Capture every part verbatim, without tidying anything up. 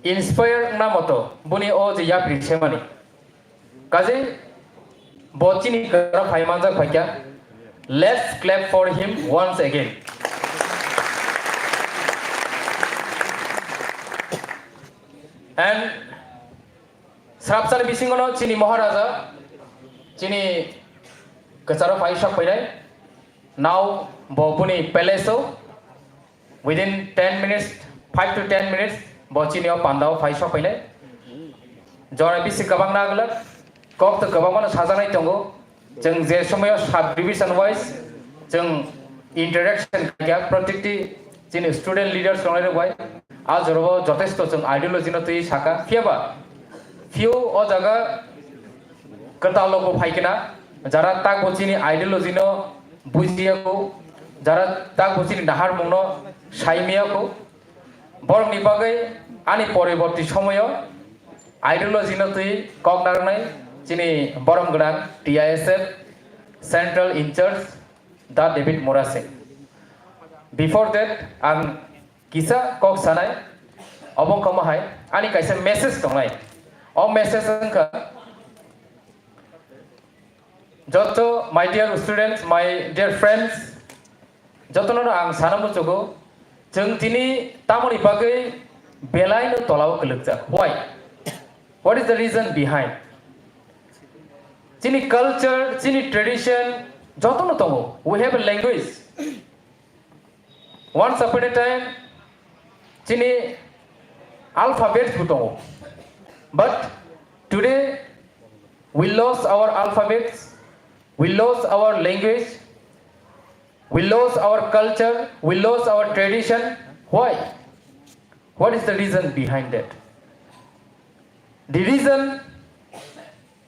inspire wngna moto buni o je yapri semani. Kaje bo chini kwcharo phai manjak phaikha. Let's clap for him once again. And srapsani bisingono chini Maharaja, chini kwcharo phai sok phainai. Now bo buni palace o within ten minutes, five to ten minutes, bo chini o panda o phai sok phainai. Jora bisi kwbang na glak, kok to kwbangma no sajaknai tongo. Chwng je somoyo sub division wise chwng interaction khaikha, protikti chini student leaders rok bai a jora o jotesto chwng ideology no twi saka. Phiyaba few o jaga kwtal logo phai khe na, jara tak bo chini ideology no bujiya kho, jara tak bo chini naharmung no saimiya kho. Borokni bagwi ani poriborti somoyo ideology no twi kok narwknai chini borom gwnang T I S F Central in charge Da David Murasing. Before that, ang kisa kok sanai, obo wngkha mohai ani kaisa message tongnai. O message wngkha, joto my dear students, my dear friends, jotono ang sana muchugo, chwng tini tamoni bagwi belai no tolao kwlwkjak. Why? What is the reason behind? Chini culture, chini tradition, jotono tongo. We have a language. Once upon a time, chini alphabets bo tongo. But today, we lost our alphabets, we lost our language, we lost our culture, we lost our tradition. Why? What is the reason behind that? The reason,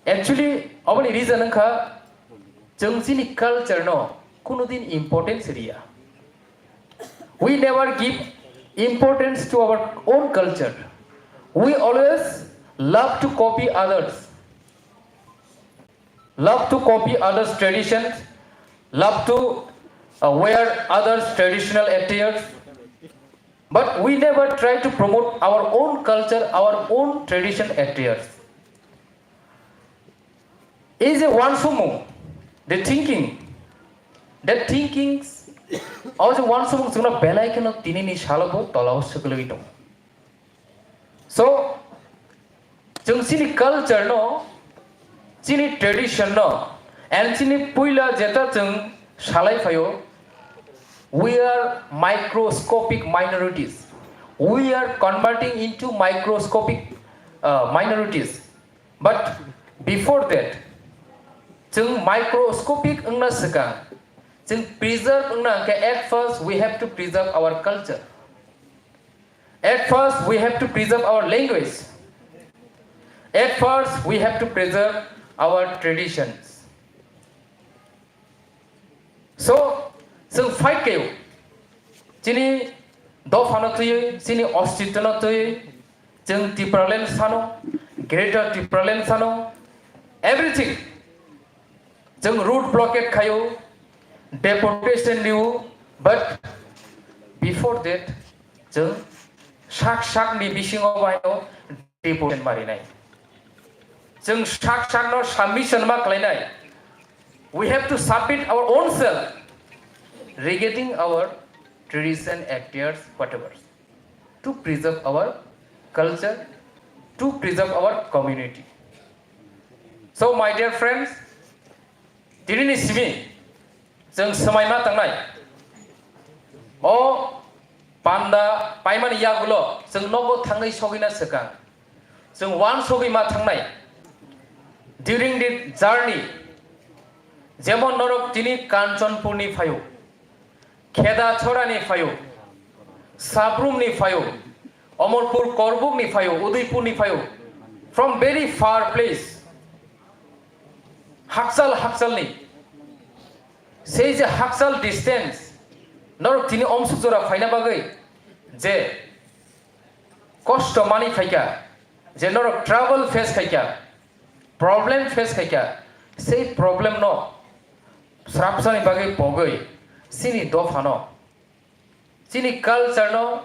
actually, oboni reason wngkha, chwng chini culture no kunu din importance riya. We never give importance to our own culture. We always love to copy others, love to copy others' traditions, love to uh, wear others' traditional attires. But we never try to promote our own culture, our own tradition attires. Is a one sumo, the thinking, the thinkings, also one sumo chuna belai keno tinini salobo tolao sekloi dong. So, chwng chini culture no, chini tradition no, and chini puila jeta chwng salai phaio, we are microscopic minorities. We are converting into microscopic uh, minorities. But before that, chwng microscopic wngna swkang, chwng preserve wngna hwnkhe at first we have to preserve our culture. At first, we have to preserve our language. At first, we have to preserve our traditions. So, chwng fight khaio. Chini dophano twiwi, chini ostitwno twiwi, chwng Tipraland sano, Greater Tipraland sano, everything. Chwng road blockade khaio, deportation rio, but before that, chwng sak sakni bisingo baino deportation marinai. Chwng sak sakno submission ma khlainai. We have to submit our own self regarding our tradition, attires, whatever, to preserve our culture, to preserve our community. So, my dear friends, tinini simi chwng swmai ma tangnai. O panda paimani yagulo chwng nogo thangwi sogwina swkang. Chwng uansugwi ma thangnai. During the journey, jemon norok tini Kanchanpurni phaio, Kheda Chorani phaio, Sabrumni phaio, Omorpur Korbukni phaio, Udaipurni phaio, from very far place, hakchal hakchalni, sei je hakchal distance, norok tini omsuk jora phaina bagwi je kosto mani phaikha, je norok trouble face khaikha, problem face khaikha, sei problem no srapsani bagwi pogwi chini dophano, chini culture no,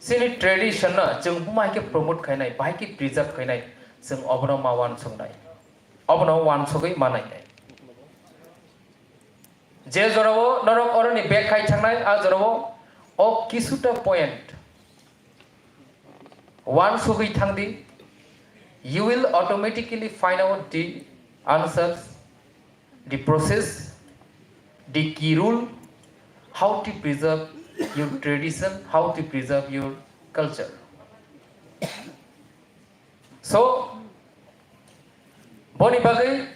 Chini tradition no chwng buma hai khe promote khainai, bahai khe preserve khainai, chwng obono ma uansuknai, obono uansugwi ma nainai. Je jorao norok oroni bag khai thangnai, a jorao o kisuta point uansugwi thangdi, you will automatically find out the answers, the process, the key rule, how to preserve your tradition, how to preserve your culture. So, boni bagwi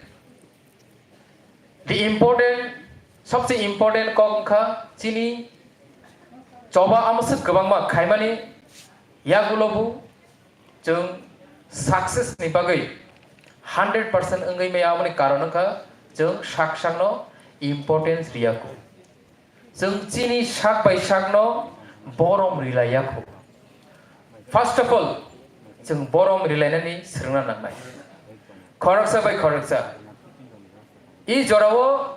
the important, sobse important kok wngkha chini choba amoswk kwbangma khaimani yagulobo chwng success ni bagwi hundred percent wngwi maya, aboni karon wngkha chwng sak sakno importance riya kho. Chwng chini sak bai sakno borom rilaiya kho. First of all, chwng borom rilainani swrwngna nangnai. Khoroksa bai khoroksa. I jorao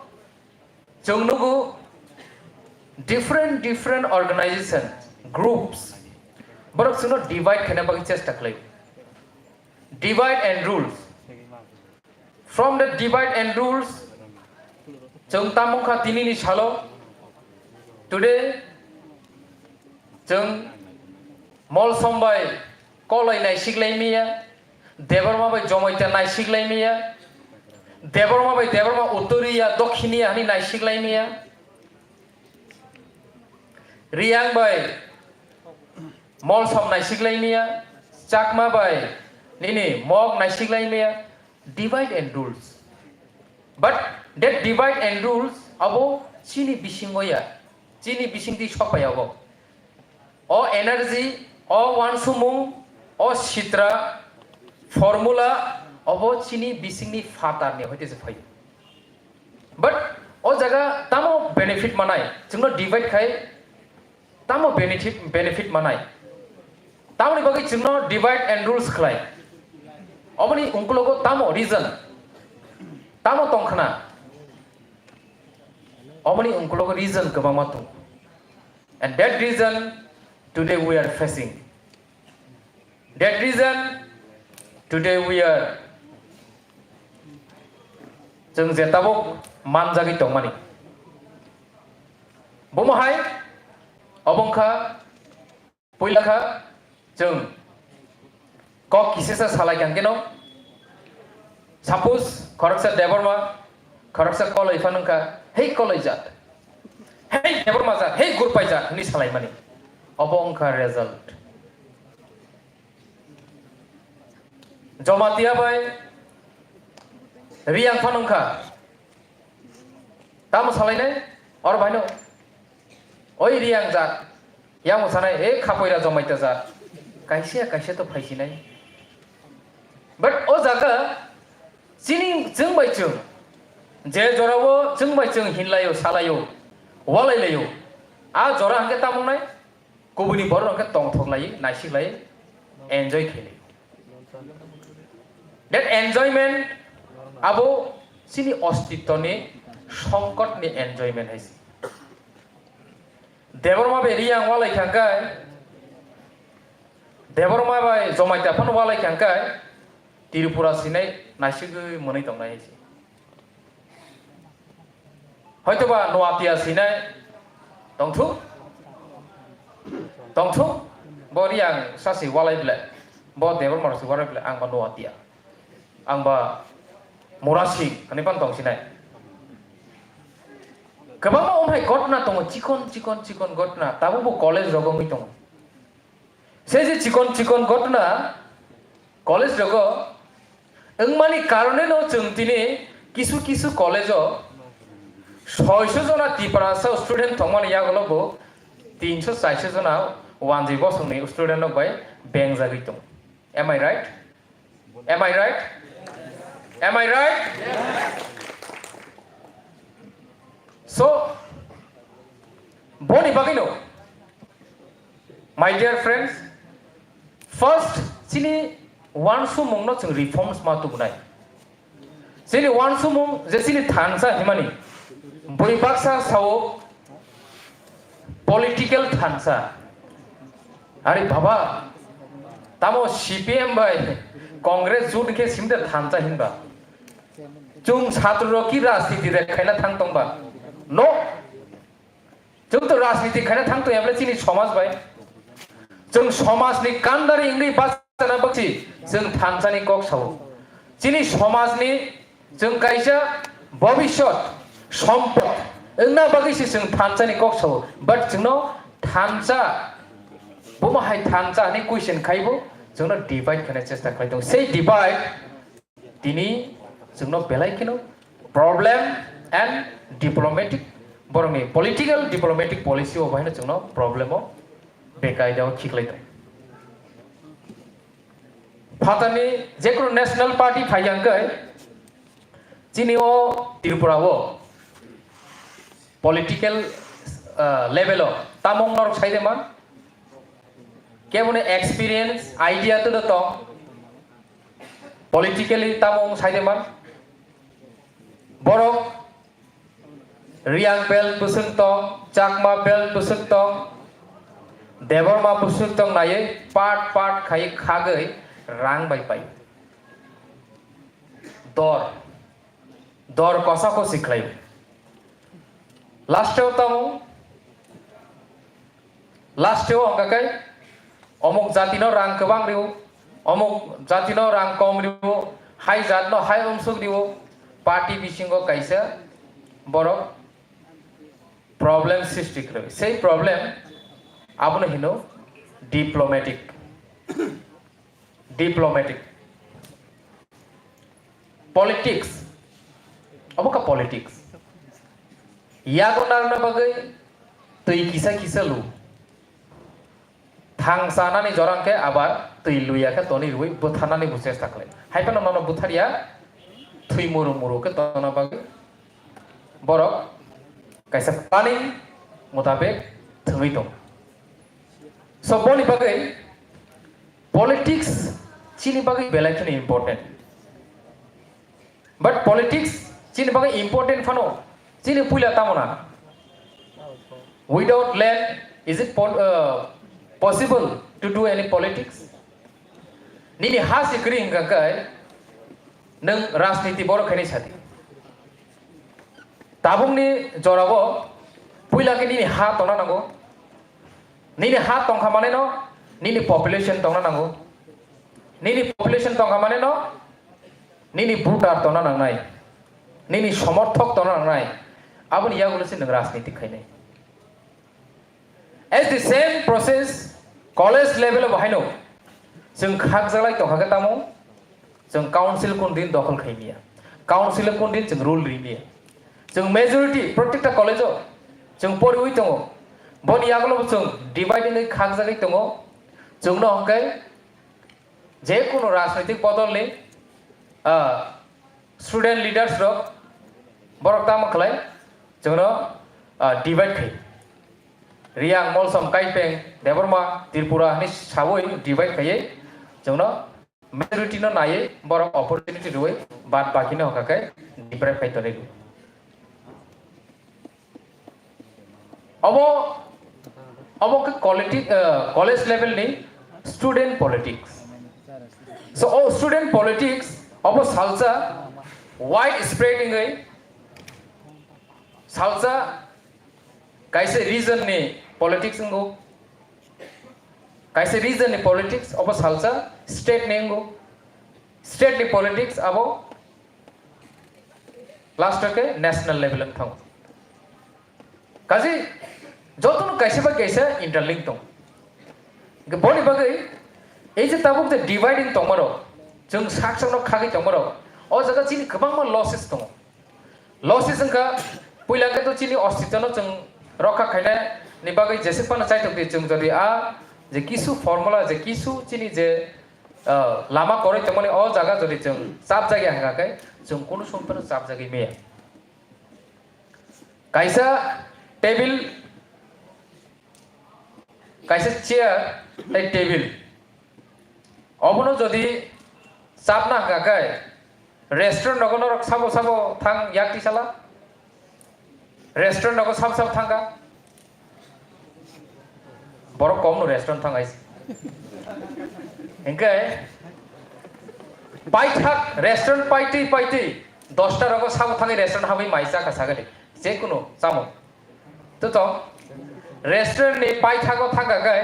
chwng nugo different, different organization, groups. Borok chwngno divide khaina bagwi chesta khlai. Divide and rules. From the divide and rules, chwng tamo wngkha tinini salo. Today, chwng Molsom bai Koloi naisiklai miya, Debbarma bai Jomaita naisiklai miya, Debbarma bai Debbarma Uttoriya, Dokhiniya hani naisiklai miya, Riyang bai Molsom naisiklai miya, Chakma bai nini Mok naisiklai miya, divide and rules. But that divide and rules abo chini bisingo ya, chini bisingtwi sokphai abo. O energy, o uansukmung, o sitra, formula abo chini bisingni father ni hoite se phaio. But o jaga tamo benefit manai, chwngno divide khai tamo benefit, benefit manai? Tamoni bagwi chwngno divide and rules khlai? Oboni ungkulogo tamo reason? Tamo tongkhna? Oboni ungkulogo reason kwbangma tongo. And that reason today we are facing. That reason today we are, chwng je tabuk manjagwi tongmani. Bomo hai, obo wngkha, puila kha, chwng kok kisisa salai kang keno. Suppose, khoroksa Debbarma, khoroksa Koloi phano wngkha, "Hei Koloi jat, hei Debbarma jat, hei Gurpai jat," hwnwi salaimani. Obo wngkha result. Jomatia bai Riyang phano wngkha. Tamo salainai? Oro baino. Oi Riyang jat. Yang sanai, "E khapoira Jomaita jat." Kaisa kaisa to phaisinai. But o jaga chini chwng bai chwng, je jorao chwng bai chwng hinlaio, salaio, walailaio, a jora hwnkhe tamo wngnai? Kubuni borok hwnkhe tongthok lai, naisik lai, enjoy khe lai. That enjoyment abo chini ostitwni songkotni enjoyment hai se. Debbarma bai Riyang walai kha hwnkhe, Debbarma bai Jomaita phano walai kha hwnkhe, Tripura sinai naisigwi mwnwi tongnai hai se. Hoitoba Noatia sinai tongthu, tongthu, bo Riyang sasi walai ble, bo Debbarma si walai ble, ang ba Noatia, ang ba Murasing, ani pan tong sinai. Kwbangma omhai gotna tongo, chikon, chikon, chikon gotna, tabukbo college rogo wngwi tongo. Se je chikon chikon gotna college rogo wngmani karone no chwng tini kisu kisu college o soiso jona Tiprasa student thongmani yagulo bo tinso chairso jona wanjwi bosongni student rok bai bengjagwi tongo. Am I right? Am I right? Am I right? So, boni bagwino, my dear friends, first chini uansukmungno chwng reforms ma tubunai. Chini uansukmung je chini thansa himani, bui baksa sao political thansa. Are baba, tamo C P M bai Congress jut khe simde thansa hinba. Chwng satro rok ki rajniti de khaina thang tongba? No. Chwng to rajniti khaina thang tong yable chini somaj bai. Chwng somaj ni kandari wngwi bachana bakchi chwng thansa ni kok sao. Chini somaj ni Chwng kaisa bobishyot sompot wngna bagwi se chwng thansa ni kok sao, but chwngno thansa bomo hai thansa hwnwi question khaibo chwngno divide khaina chesta khlai tongo. Sei divide tini chwngno belai kheno problem and diplomatic, borokni political diplomatic policy o bahaino chwngno problem o bekaida o khiklai tongo. Phatarni jekunu national party phai yang kai, chini o Tripura o political, ah, level o tamung norok sai de man, keboni experience, idea to tong, politically tamung sai de man, borok Riang belt bwswk tong, Chakma belt bwswk tong, Debbarma bwswk tong naiwi part part khai khagwi rang bai pai. Dor, dor kosa kosi khlai. Last o tamo Last o hwnka khe omuk jatino rang kwbang rio, omuk jatino rang kom rio, hai jatno hai umsuk rio, party bisingo kaisa borok problem srishti khlai. Sei problem abono hino diplomatic. Diplomatic. Politics. Obo ka politics. Yago narwkna bagwi twi kisa kisa lu. Thang chanani jorang khe abar twi luya khe toni rwi bwtharnani bo chesta khlai. Hai phano nono bwtharya thwi muru muru khe tongna bagwi borok kaisa planning mutabek thwngwi tong. So boni bagwi politics chini bagwi belai kheno important. But politics chini bagwi important phano chini puila tamo na. Without land, is it po-, uh, possible to do any politics? Nini ha si kwrwi hwnkha khe nwng rajniti borok khainai sadi. Tabukni jorao puila khe nini ha tongna nango. Nini ha tongkha mane no nini population tongna nango. Nini population tongkha mane no nini voter tongna nangnai. Nini somorthok tongna nangnai. Aboni yagulo se nwng rajniti khainai. As the same process, college level o bahaino chwng khakjaklai tongkha khe tamo chwng council kun din dokhol khai miya, council kun din chwng rule ri miya, chwng majority protekta college o chwng poriwi tongo, boni yagulo bo chwng dividing wi khakjagwi tongo, chwngno hwnkhe je kunu rajnitik bodolni, ah, student leaders rok borok tamo khlai chwngno, ah, divide khai. Riang, Molsom, Kaipeng, Debbarma, Tripura hwnwi sawi divide khaiwi chwngno majority no naiwi borok opportunity rwui bad baki no hwnkha khe deprive khai tonwi rw. Obo, obo khe quality, uh, college level ni student politics. So, o student politics obo salsa wide spread wngwi salsa kaisa region ni politics wngo, kaisa region ni politics obo salsa state ni wngo, state ni politics abo last o khe national level wng thango. Kaji jotono kaisa bai kaisa interlink tong. Boni bagwi ei je tabuk je dividing tongmarok, chwng sak sakno khagwi tongmarok, o jaga chini kwbangma losses tongo. Losses wngkha, puila khe to chini ostitwno chwng rokha khainani bagwi jeswk phano chaitok di, chwng jodi a je kisu formula, je kisu chini je, ah, lama kwrwi tongmani o jaga jodi chwng chapjagya hwnkha khe chwng kunu somoi phano chapjagwi maya. Kaisa table, kaisa chair tei table. Obono jodi chapna hwnkha khe restaurant rogo norok sabo sabo thang yak tisala? Restaurant rogo sabo sabo thangkha? Borok kom no restaurant thang hai se. Hingke paithak restaurant paitwi paitwi dosta rogo sabo thangwi restaurant habwi mai chakha sagani je kunu chamung. Tuto restaurant ni paithago thangkha khe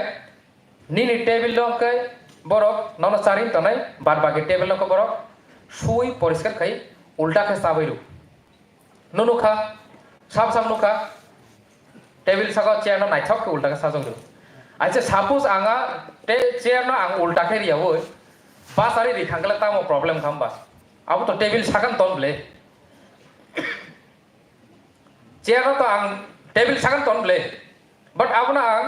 nini table no khe borok nono charing tongnai, bad baki table no khe borok sui poriskar khai ulta khe chabwi rw. No nukha, sam sam nukha, table saka chair no naithok khe ulta khe sajok rw. Aisa suppose ang a te chair no ang ulta khe riyawi bachari ri thangkhle tamo problem khamba? Abo to table sakan ton ble. Chair no to ang table sakan ton ble. But abono ang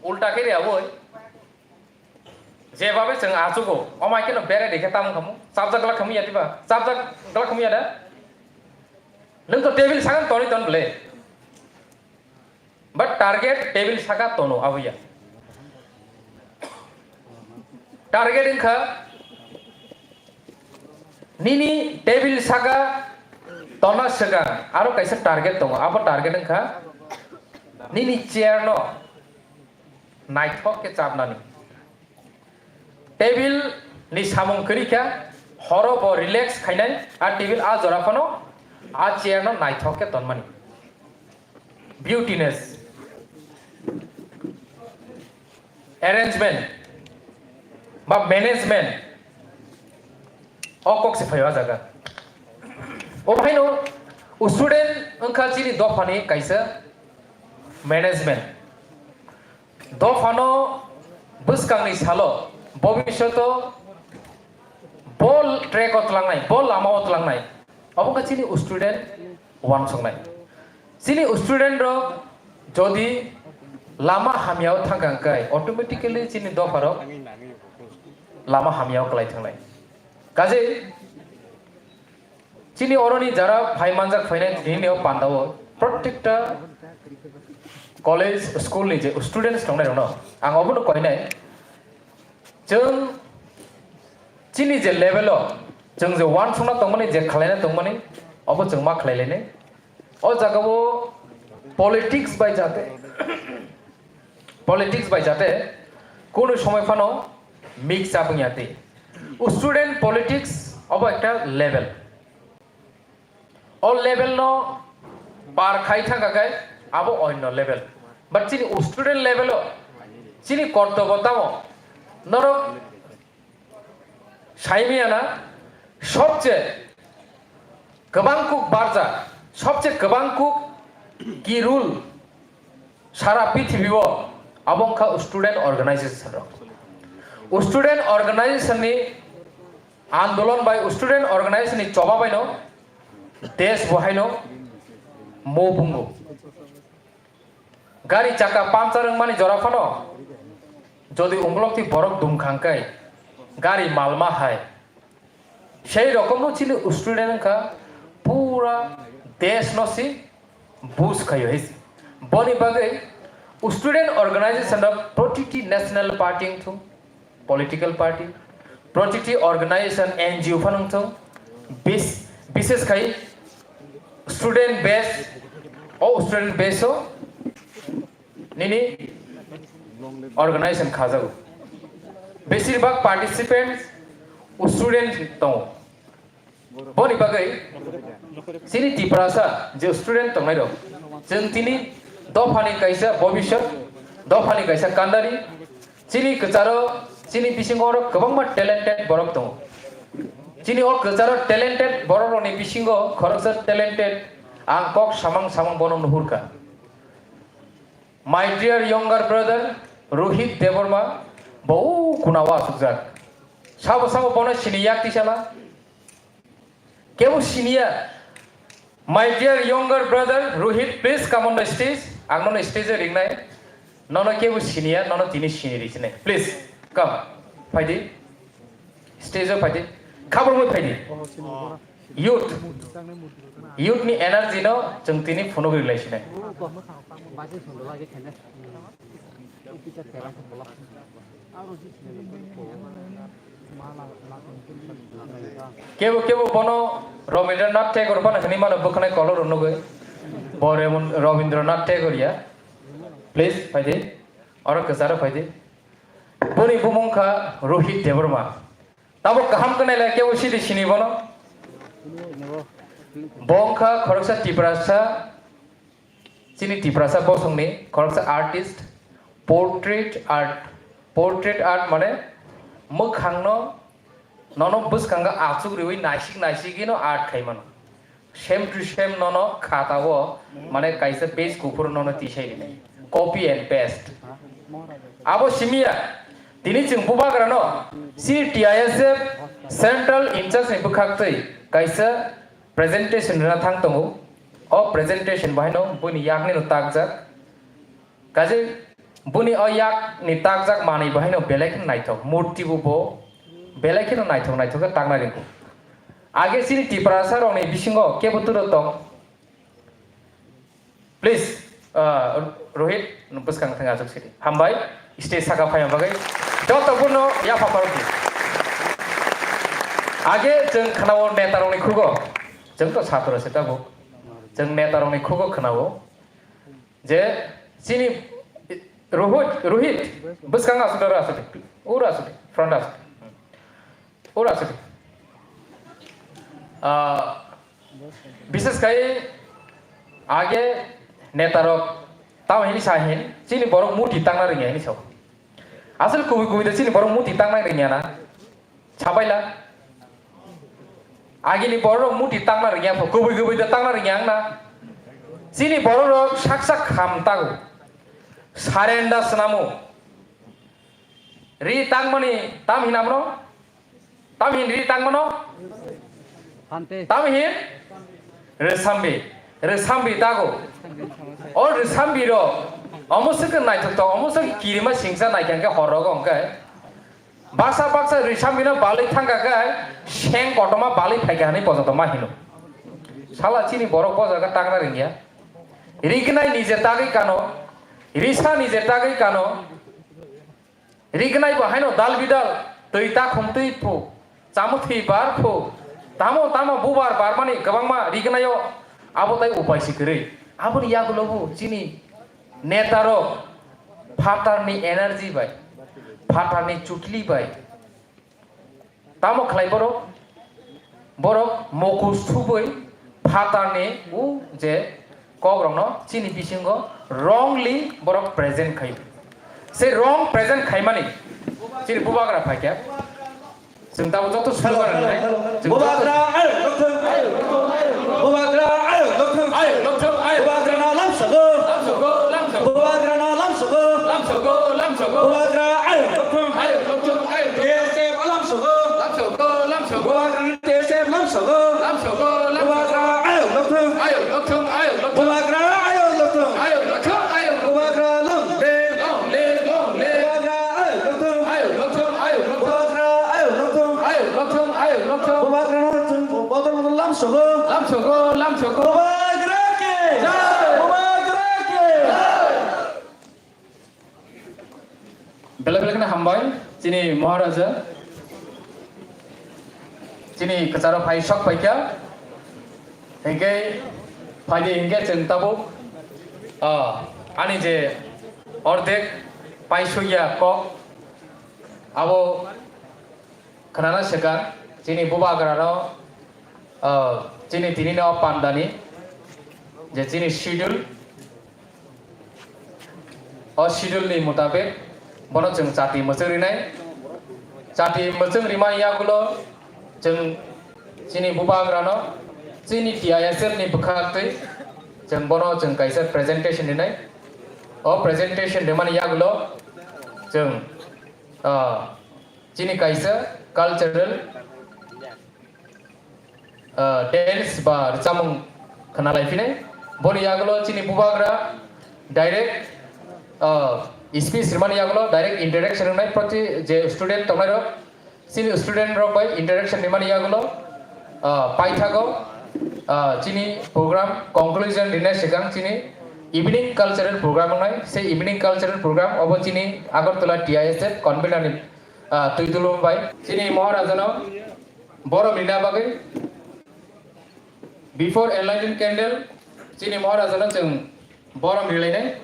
ulta khe riyawi. Jebabe chwng achugo, omai kheno bere rikhe tamo khamu, chapjak glak khamu ya diba? Chapjak glak khamu ya da? Nwng to table sakan tonwi ton ble. But target table saka tono abo ya. Target wngkha nini table saka tona swkang aro kaisa target tongo. Abo target wngkha nini chair no naithok khe chapnani. Table ni samung kwrwi kha, horo bo relax khainai, a table a jora phano a chair no naithok khe tonmani. Beautiness, arrangement ba management, o kok se phaio a jaga. O phaino student wngkha chini dophani kaisa management. Dophano bwskangni salo bobishoto bo track o tlangnai, bo lama o tlangnai, abo wngkha chini student uansuknai. Chini student rok jodi lama hamya o thangkha hwnkhe automatically chini dopharok lama hamya o kwlai thangnai. Kaje chini oroni jara phai manjak phainai tini o pandao prottekta college school ni je students tongnai rokno ang obono koinai, chwng chini je level o chwng je uansukna tongmani, je khwlaina tongmani, obo chwng ma khwlailainai. O jagao politics bai jate, politics bai jate kunu somoi phano mix up wngya tei student politics obo ekta level. O level no par khai thangkha khe abo onno level. But chini student level o chini kortobo tamo norok saimaya na sobche kwbang kuk barja, sobche kwbang kuk ki rule sara prithibi o abo wngkha student organization rok. Student organization ni andolon bai student organization ni choba bai no desh bo haino mo bungo. Gari chakka puncture wngmani jora phano jodi ungkulukti borok dum khangkai gari malma hai, sei rokomno chini student wngkha pura desh no si bus khaio hai. Boni bagwi student organization rok protiti national party wngthung, political party, protiti organization, N G O phano wngthung, bis-, bises khai student base, o student base o nini organization khajago. Besir bak participants student tongo. Boni bagwi chini Tiprasa je student tongnai rok, chwng tini dophani kaisa bobiswt, dophani kaisa kandari, chini kwcharo, chini bisingo oro kwbangma talented borok tongo. Chini o kwcharo talented borok rokni bisingo khoroksa talented ang kok samang samang bono nuhurkha. My dear younger brother Rohit Debbarma, bo kunao asukjak. Sabo sabo bono sini yak tisala. Kebo siniya. My dear younger brother Rohit, please come on the stage. Ang nono stage o ringnai. Nono kebo siniya, nono tini sini richinai. Please, come. Phaidi. Stage o phaidi. Khabrumwi phaidi. Youth. Youth ni energy no chwng tini phunugwi lai sinai. Kebo kebo bono Rabindranath Tagore phano hinwi mano bwkhanai kolor rwnugwi. Bo Rabin-, Rabindranath Tagore ya. Please, phaidi. Oro kwcharo phaidi. Boni bumung kha Rohit Debbarma. Tabuk kaham khe nailai kebo sidi sini bono. Bo wngkha khoroksa Tiprasa, chini Tiprasa bosongni khoroksa artist, portrait art. Portrait art mane mwkhangno nono bwskango achuk riwi naisik naisigino art khaimano. Same to same nono khata o, mane kaisa page kuphur nono tisai rinai. Copy and paste. Abo simiya, tini chwng bubagrano C T I S F Central in-charge ni bwkhaktwi kaisa presentation rwna thang tongo. O presentation bahaino buini yakni no takjak. Kaje buni o yak ni takjak manwi bahaino belai kheno naithok, murti bo bo belai kheno naithok naithok khe takna ringo. Age chini Tiprasa rokni bisingo kebo turo tong? Please, uh, Rohit, nwng bwskang thang achuk sidi. Hambai, stage saka phaiya bagwi. Joto bono yapha pharo di. Age chwng khwnao neta rokni khugo. Chwng to satro se tabuk. Chwng neta rokni khugo khwnao. Je chini Rohit, Rohit, bwskango aswk oro aswk de, oro aswk de, front aswk de, oro aswk de. Ah, bises khai age netarok tamo hini sa hin, chini borok muti tangna ringya hini sao. Aswk kubui kubui de chini borok muti tangna ringya na. Sabaila. Agini bororok muti tangna ringya pho, kubui kubui de tangna ringya wngna. Chini bororok sak sak kham tago. Surrender swnamo. Ri tangmani tam hinamno? Tam hin ri tangmano? Hante. Tam hin? Rwsambi. Rwsambi tago. O rwsambi ro. Omo swkhe naithok tok, omo swkhe kirima singsa naikha hwnkhe horrogo hwnkhe. Baksa baksa rwsambino balwi thangkha khe seng kotorma balwi phaikha hwnwi pojoto ma hino. Sala chini borok bo jaga tangna ringya. Rignai nije tagwi kano, risa nije tagwi kano. Rignai bo haino dal bidal, twi takhum twi phu, chamu thwi bar phu, tamo tamo bubar barmani kwbangma rignaio abo tai upai si kwrwi. Aboni yagulo bo chini netarok phatarni energy bai, phatarni chukli bai tamo khlai borok, borok mokus thubui phatarni u je kokrokno chini bisingo wrongly borok present khai. Se wrong present khaimani chini bubagra phaikha. Chwng tabuk joto sudu hello, bara hello, nai. Hello, hello. Chwng joto Bubagra ayuk lokthung. Bubagra ayuk lokthung. Ayuk lokthung, ayuk. Bubagra na lamsogo. Lamsogo, lamsogo. Bubagra na lamsogo. Lamsogo, lamsogo. Bubagra ayuk lokthung. Ayuk lokthung, ayuk lokthung. T S F lamsogo. Lamsogo, lamsogo. Bubagra na T S F lamsogo. Lamsogo, lamsogo. Bubagra ayuk lokthung. Ayuk lokthung, ayuk lokthung. Bubagra ayuk lokthung. Ayuk lokthung, ayuk lokthung. Bubagra long live. Long live, long live. Bubagra ayuk lokthung. Ayuk lokthung, ayuk lokthung. Bubagra ayuk lokthung. Ayuk lokthung, ayuk lokthung. Bubagra chwng bodol bodol lamsogo. Lamsogo, lamsogo. Bubagra ki. Jai. Bubagra ki. Jai. Belai belai kheno hambai, chini Maharaja. Chini kwcharo phai sok phaikha. Hinkhe phaidi hinkhe chwng tabuk, ah, ani je ordek paisukya kok, abo khwnana swkang, chini bubagrano, ah, chini tinino pandani, je chini schedule, o schedule ni mutabik bono chwng chati mwchwng rinai. Chati mwchwng rimani yagulo chwng chini bubagrano chini T I S F ni bwkhaktwi chwng bono chwng kaisa presentation rinai. O presentation rimani yagulo chwng, ah, chini kaisa cultural ah, dance ba rwchapmung khna lai phinai. Boni yagulo chini bubagra direct, ah, speech rimani yagulo direct introduction wngnai, proti je student tongnai rok, chini student rok bai introduction rimani yagulo, ah, paithago, ah, chini program conclusion rinai swkang chini evening cultural program wngnai. Se evening cultural program obo chini Agartala T I S F convener ni, ah, twi dulum bai chini Maharajano borom rina bagwi before enlightened candle chini Maharajano chwng borom rilainai.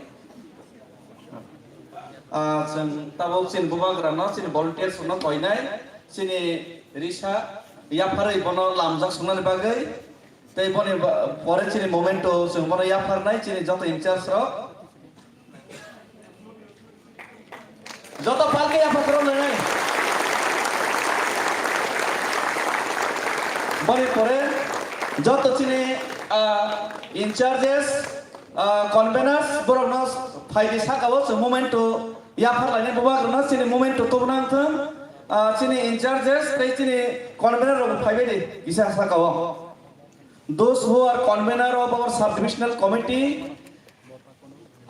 Ah, chwng tabuk chini bubagrano, chini volunteers rokno koinai, chini risa yapharwi bono lamjak swngnani bagwi, tei boni ba-, pore chini momento chwng bono yapharnai, chini joto in charge rok. Joto palke yapharwi rwnai. Boni pore joto chini, ah, in charges, ah, conveners borokno phaidi saka o chwng momento yapharlaini bubagrano chini momento tubuna wngthwng, ah, chini in charges tei chini convener rok phaibaidi kisa saka o. Those who are convener of our sub-divisional committee,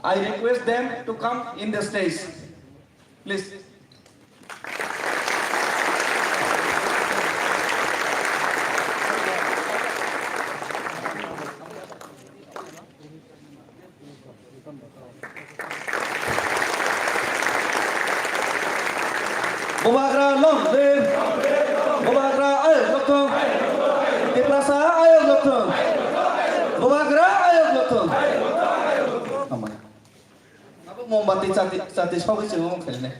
I request them to come in the stage, please. Bubagra long live! Bubagra ayok lokthung! Tiprasa ayok lokthung! Bubagra ayok lokthung! Hambai. Abo mombati chati, chati sogwi chwng omo khainai.